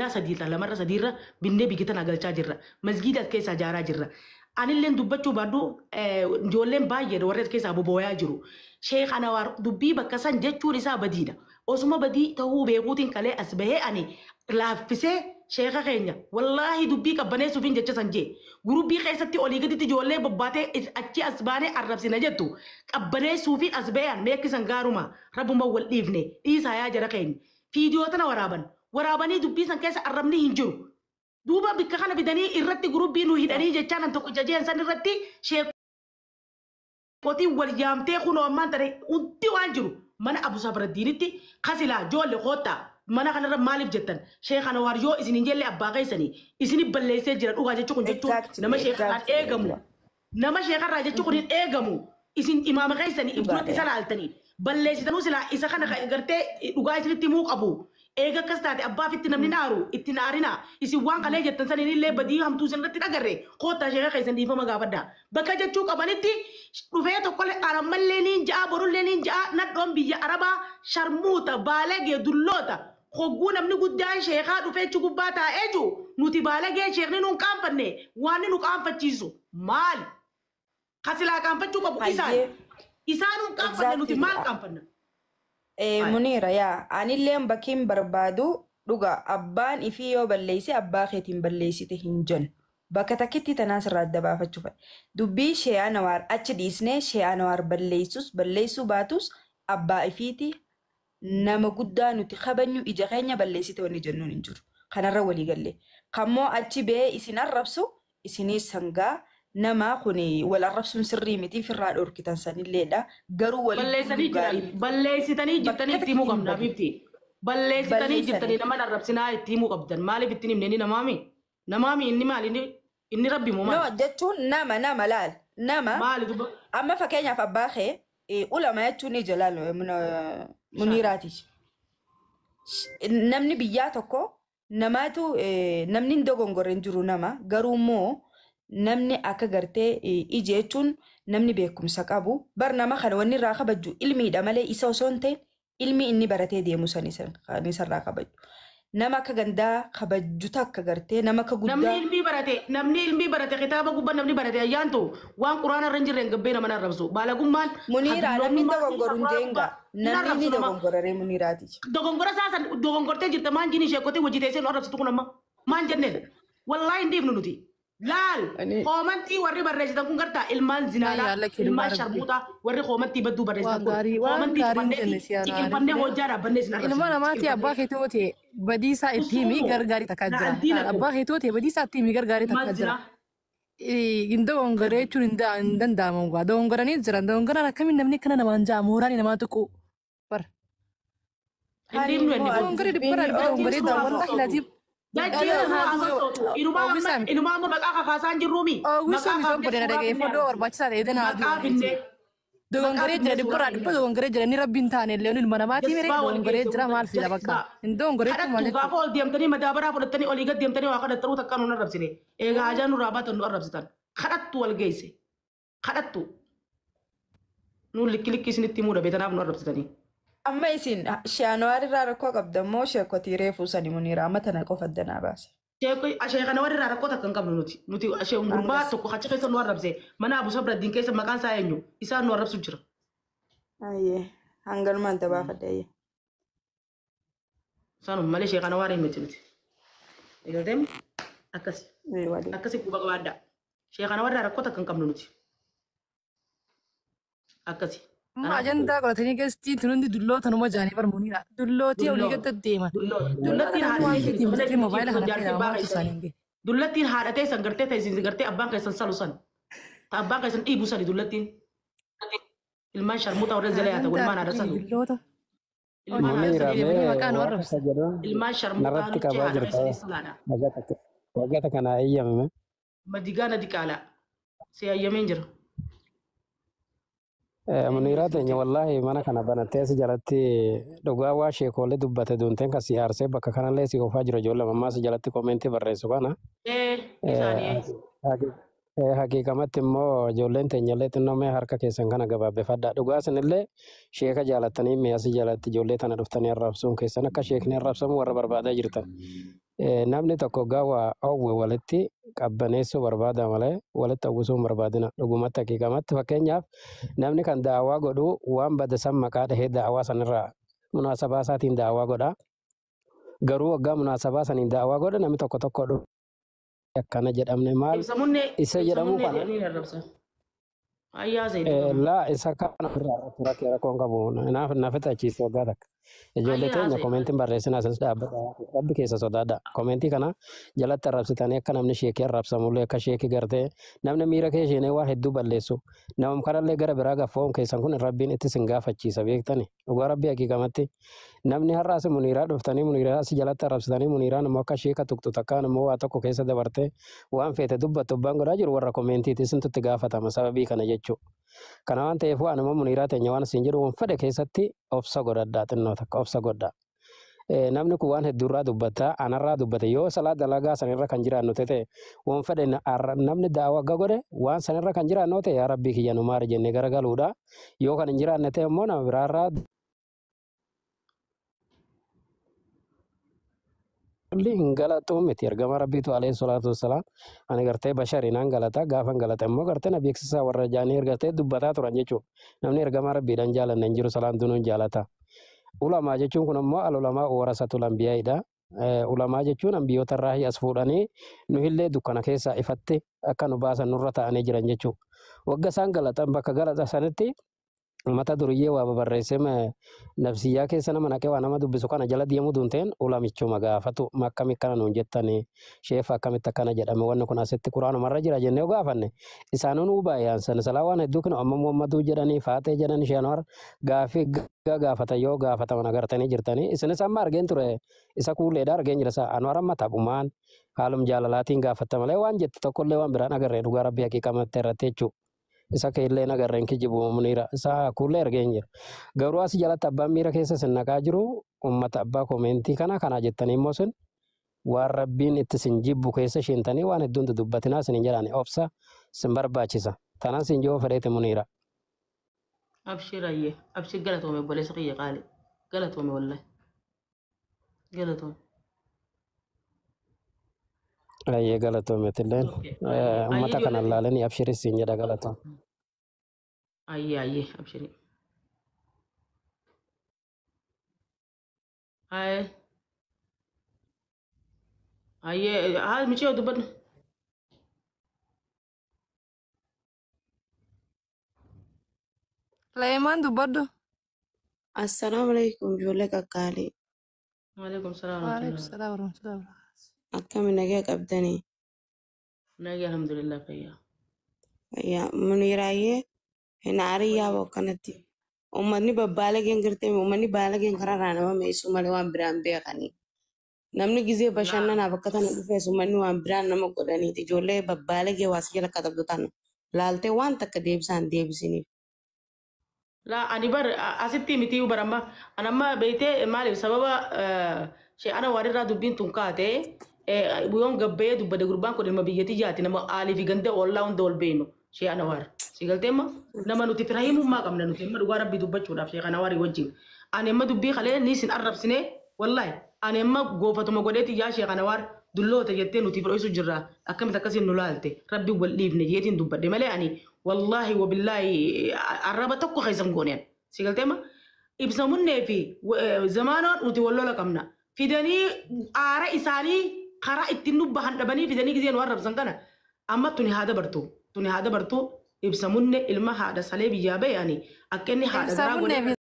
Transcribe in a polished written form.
Sadii lamarra sadiirra binnee biyya tana galchaa jirra. Masgiida as keessaa ijaaraa jirra. Anilleen dubbachuu baadhu, ijoolleen baay'ee warri as keessaa bobooyaa jiru. Sheekh Anwaar dubbii bakka san jechuun isaa badiidha. Osuma badii ta'uu beekuutiin kalee as bahee ani laaffisee sheeka keenya wallaahi dubbii qabbaneessuufin jecha san jee. Gurubii keessatti olii gaditti ijoollee bobbaatee achi as baanee arrabsina jettu qabbaneessuufin as bahee meekkisan gaaruma rabbuma wal dhiifne dhiisaa yaa jara keenya. Fiidiyoo tana waraaban. Waraabanii dubbii san keessa arrabni hin jiru. Duuba bikka kana fidanii irratti gurubii nu hidhanii jechaan an tokko jajeen san irratti sheekotiin wal yaamtee kunoo ammaan tane hundi waan jiru mana Abu Safraddiinitti kasilaa joolle koottaa mana kanarra maaliif jettan Sheekh Anwaar yoo isin hin jelle abbaa keessanii isin balleessee jira dhugaa jechuu kun jechuun nama sheekarraan eegamu, nama sheekarraa jechuu kun hin eegamu. Isin imaama keessanii if duratti isa laaltanii balleessitanuu silaa isa kana gartee dhugaa isinitti himuu qabu. Eega akkas taate abbaa fitti namni naaru itti naarina. Isin waan kalee jettan saniin illee badii hamtuu isin irratti dhagarre koottaa sheeka keessan dhiifama gaafadha. Bakka jechuu qabanitti dhufee tokkollee arammallee niin ja'a, borullee niin ja'a. Nadhoon biyya arabaa sharmuuta baalagee dulloota hogguu namni guddaan sheekaa dhufee achi gubbaa taa'ee jiru nuti baalagee sheekni nuun qaanfanne waan nu qaanfachiisu maali? Kasilaa qaanfachuu qabu isaan. Isaan nuun qaanfanne nuti maal qaanfanna? Muniira yaa anilleen bakkiin barbaadu dhuga abbaan ifii yoo balleeyse abbaa keetiin balleessite hin jennu. Bakka takkitti tanaan sirraa adda baafachuu fedha. Dubbii Shee Anawaar achi dhiisnee Shee Anawaar balleessus balleessuu baatus abbaa ifiiti nama guddaa nuti kabajnu ija keenya balleessite wanni jennuun hin jiru. Kanarra walii galle. Kammoo achi ba'ee isin arrabsu isinis sangaa nama kuni wal arrabsuun sirrii miti firraa dhorkitan sanilleedha. Garuu waliin Balleessanii gaarii jiran miti. Balleessitanii jirtanii itti himuu qabna Bakka Habibti. Balleessitanii Balleessanii. Jirtanii nama arrabsinaa itti himuu qabdan. Maaliif ittiin himne? Inni namaami? Namaami inni maali? Inni rabbi moo No maali? jechuun nama laal nama Maali duba? Amma fakkeenyaaf abbaa kee ulama jechuun ija laal Muniiraati. Namni biyyaa tokko namaatu namni hin dogongorre hin jiru nama garuu immoo namni akka gartee ija jechuun namni beekumsa qabu bar nama kana wanni irraa kabaju ilmiidha malee isa osoo hin ta'in ilmi inni baratee deemu san kan isarraa kabaju. Nama akka gandaa kabaju takka gartee nama akka Namni guddaa ilmii barate, namni ilmii barate kitaaba gubbaa namni barate ayyaantu waan quraana irra hin jirre hin gabbee nama arrabsu. Baalagummaan Muniiraa namni hadilloomummaan dogongoru hin quraana jeenga gubbaa hin namni arrabsu ni nama. dogongoraree Muniiraati. Dogongora isaa san dogongortee jirta maan jini sheekotee hojii teessee nu arrabsitu kun amma maan jenneen wallaahi hin dhiifnu nuti. Laal koomantii warri barreessitan kun gartaa ilmaan zinaadhaa Yaa lakki ilmaan ilmaan rabbi. sharmuuxaa warri koomantii badduu barreessitan Waan kun gaarii waan koomantii gaarii hin cufannee jenne si ciqilfannee araarifte. hojjaa dhaabbannee isin Ilma arrabsina namaatii abbaa ciqilfannee. keetii yoo ta'e badiisaa itti himi Usuumu gargaarii takkaa jira. na'andiina kun Abbaa keetii yoo ta'e badiisaa itti himi gargaarii ilmaan takkaa jira. zinaa. Hin dogongoree jechuun hin danda'amu gaa. Dogongoranii jiran dogongoraan akkamiin namni akkana namaan ja'a mooraan namaa tuqu bara. Hin Ani dhiifnu immoo inni ati kun. Dogongoree dubbiin dhibbara dhibba dogongoree Dachii jira inumaa wallahi sossootu. laatiif. Dachii inumaa sossootu. Inumaa amma Oowwisaa miti. inumaa amma maqaa kakaasaan jirruumi. Oowwisuu Maqaa miti kaafnee obboleena suuraa finnee dhaggeeffadhoo arrabsina. barbaachisaa ta'e danaa Maqaa aduu finnee. Maqaa Dogongoree jira finnee dhibbarraa suuraa dhibba finnee. dogongoree jira inni rabbiin taane illee ilma namaatii mere Jasbaa wal dogongoree geesse jira hunda. maal fida bakka Jasbaa. hin dogongoree jechuun maal Kadhattu jechuudha. gaafa ol deemtanii madaabaraa fudhattanii olii gad deemtanii waa kadhattanuu takka nu arrabsine. Egaa hajaa nurraa baatan nu arrabsitan. Kadhattu wal geesse. Kadhattu. Nuun likki likki isinitti himuu dhabe tanaaf nu arrabsitanii. Amma isin Shee Anwaar irraa rakkoo qabda immoo sheekotii reefuu sani Muniira amma tana qofa addanaa baase. Sheekana warri irraa rakkoo takka hin qabnu nuti. Nuti gurbaa Hangas. tokko achi keessa nu arrabse. Mana Abu Sabraddiin keessa maqaan isaa eenyu? Isaan nu arrabsu jira. Ayyee hanganumaan dabaafadhe ayyee. Isaanuma malee sheekana waan miti nuti. Eegalteem akkasi. Walii. Akkasi quba qabaadhaa. Sheekana warra rakkoo takka hin qabnu nuti. Akkasi. Amma Kanaaf ajandaa godhatanii keessatti tunundi dulloota numa jaanii barmuuniidha. Dullootii olii dulloota. gad deeman. Dulloota. Dulloota Dullattiin namni haadha waan teessan keetiin malee bitatee isin moobaayila ciibsu kana jaartii fayyadamaa abbaa maaltu keessanii. isaanii hin gahe. Dullattiin haadha teessan gartee teessin gartee abbaan keessan salu san. Ta abbaan keessan dhiibu sani dullattiin. Ilmaan sharmuuta warra jala yaata Ajandaa ilmaan haadha argatanii salu. dulloota. Ilmaan haadha Muniira salu. Deemanii mee maqaa nu waan arrabsu. akka jedhu Ilmaan sharmuutaa narratti luchee qabaa haadha jirta. keessanii salaadha. Waggaa kana eeyyamame. Madigaana diqaalaa. Si hayyameen jira. Muniiraa teenya wallaahi mana kana banattee si jalatti dhugaa waa sheekoolee dubbate duunteen kan si aarsee bakka kanallee si oofaa jiru ijoollee ammaa si jalatti koomeentii barreessu kana. Ee isaanii. Haqiiqamatti immoo ijoolleen teenyallee xinnoo mee harka keessan kana gabaabbeffadhaa. Dhugaa isinillee sheeka jaalattanii mi'a si jalatti ijoollee tana dhuftanii arrabsuun keessan akka sheekni arrabsamu warra barbaadaa jirtan. Namni tokko gawaa hawwe walitti qabbaneessuu barbaada malee walitti hawwisuu hin barbaadina. Dhugumatti haqiiqamatti fakkeenyaaf namni kan daawaa godhu waan bada san maqaa dhahee daawaa sanirraa munaasabaa isaatiin daawaa godha. Garuu waggaa munaasabaa saniin daawaa godha namni tokko tokko dhufu akkana jedhamne maal isa jedhamu kana. Laa isa kana irraa rakkoo rakkoon qabu naaf fixachiisu waggaa takka. Ijoollee teenya koomeentiin barreessinaa isinis dhaabbata rabbi keessa sodaadha. Koomeentii kana jalatti arrabsitanii akka namni sheekii arrabsamullee akka sheekii gartee namni miira kee isheenee waan hedduu balleessu. Namum kanallee gara biraa gaffoon keessan kun rabbiin itti sin gaafachiisa beektani. Dhugaa rabbii haqiiqamatti namni har'a as muniiraa dhuftanii muniiraa as jalatti arrabsitanii muniiraan immoo akka sheeka tuqxu takkaan immoo waa tokko keessa dabartee waan feete dubbattu abbaan godhaa jiru warra koomeentiiti isintu itti gaafatama sababii kana jechuudha. Kana waan ta'eef waan immoo muniiraa teenya waan isin jedhu waan fedhe keessatti obsa godhadhaa xinnoo takka obsa godhaa. Namni kun waan hedduurraa dubbata anarraa dubbate yoo salaa dalagaa sanirra kan jiraannu ta'e waan fedhe namni daawaa akka godhe waan sanirra kan jiraannu ta'e yaa rabbii kiyya nu maari jennee garagaluudha. Yoo kan hin jiraanne ta'e immoo nama biraarraa hin galatu miti ergama rabbiitu alayhi salaatu wassalaam ani gartee bashari naan galata gaafan galata immoo gartee na beeksisaa warra jaanii gartee dubbataa turan jechuudha. Namni ergama rabbiidhaan jaalanne hin jiru salaan dunuun jaalata. Ulamaa jechuun kun immoo al ulamaa warasatul anbiyaa'idha. Ulamaa jechuun ambiyoota irraa as fuudhanii nu illee dukkana keessaa ifatti akka nu baasan nurra ta'anii jiran jechuudha. Wagga isaan galatan bakka galata sanitti mata duriyyee waa babarreessee nafsiyyaa keessa nama naqee waa nama dubbisu kana jala deemuu dunteen ulamichuma gaafatu akkami akkana nuun jettanii sheefa akkamitti akkana jedhame wanni kun asitti quraanumarra jira jennee yoo gaafanne isaanuu nuu baay'aan sana salaa waan hedduu kun amma muhammaduu jedhanii faatee jedhanii sheenwar gaafii gaafatan yoo gaafataman agartanii jirtanii isinis amma argeen ture isa kuulleedha argeen jira isa anwar amma taphumaan haalum jaalalaatiin gaafatta malee waan jette tokkollee waan biraan agarree dhugaa rabbii haqiiqamatti irratti jechuudha. Isa keellee agarreen kijibu muniira isa kuullee argeen jira. Garuu as jalatti abbaan miira keessa sin naqaa jiru uummata abbaa koomeentii kana kana jettanii immoo sin waan rabbiin itti sin jibbu keessa sheentanii waan hedduun dubbatinaa sin hin jedhani obsa sin barbaachisa. Tanaan sin joo fedheeti muniira. Abshir ayyee abshir galatoome obboleessa kiyya qaali galatoome wallahi galatoome. Ayyee galatoome tilleen uummata kana laalanii abshiris sin jedha galatoome. Ayyee ayyee abshiri. Ayyee ayyee haa michiyoo dubbadhu. Leemaan dubbadhu. Assalaamu alaikum ijoollee qaqqaalii. Waalaikum salaam. Waalaikum salaam warahmatullahi wabarakatuh. Akkami nagaa qabdanii? Nagaa alhamdulillah fayyaa. Fayyaa Muniiraayyee hin aariyyaa akkanatti. Uummanni babbaalageen gartee uummanni baalageen karaarraa nama meessu malee waan biraan beekanii. Namni gizee bashannanaaf akka tana dhufees uummanni waan biraan nama godhaniiti. Ijoollee babbaalagee waas jala katabdu tana laaltee waan takka deebisaan deebisiniif. La ani bar asitti miti bar amma an amma beeytee maaliif sababa ana waan irraa dubbiin tun kaate yoon gabbee dubbade gurbaan kun ilma biyyatti jaati nama aalii fi ganda ollaa hunda ol beenu shee ana waar si galtee amma nama nuti firahimummaa qabna nuti amma dhugaa rabbii dubbachuudhaaf shee kana waarii wajjin ani amma dubbii kalee ni sin arrabsine wallahi ani amma goofatuma godheeti yaa shee kana waar dulloota jettee nuti fudhisu jirra akkamitti akkasiin nu laalte rabbi wal dhiifne jeetiin dubbadhe malee ani wallahi wabillaahi arraba tokko keessan gooneen si galtee amma ibsamunnee fi zamaanoon nuti wal lola qabna fidanii aara isaanii karaa ittiin nu bahan dhabanii fidanii gisee nu arrabsan kana amma tuni haa dabartu ibsamunne ilma haadha salee biyyaa ba'e ani akka inni haadha garaa godhe.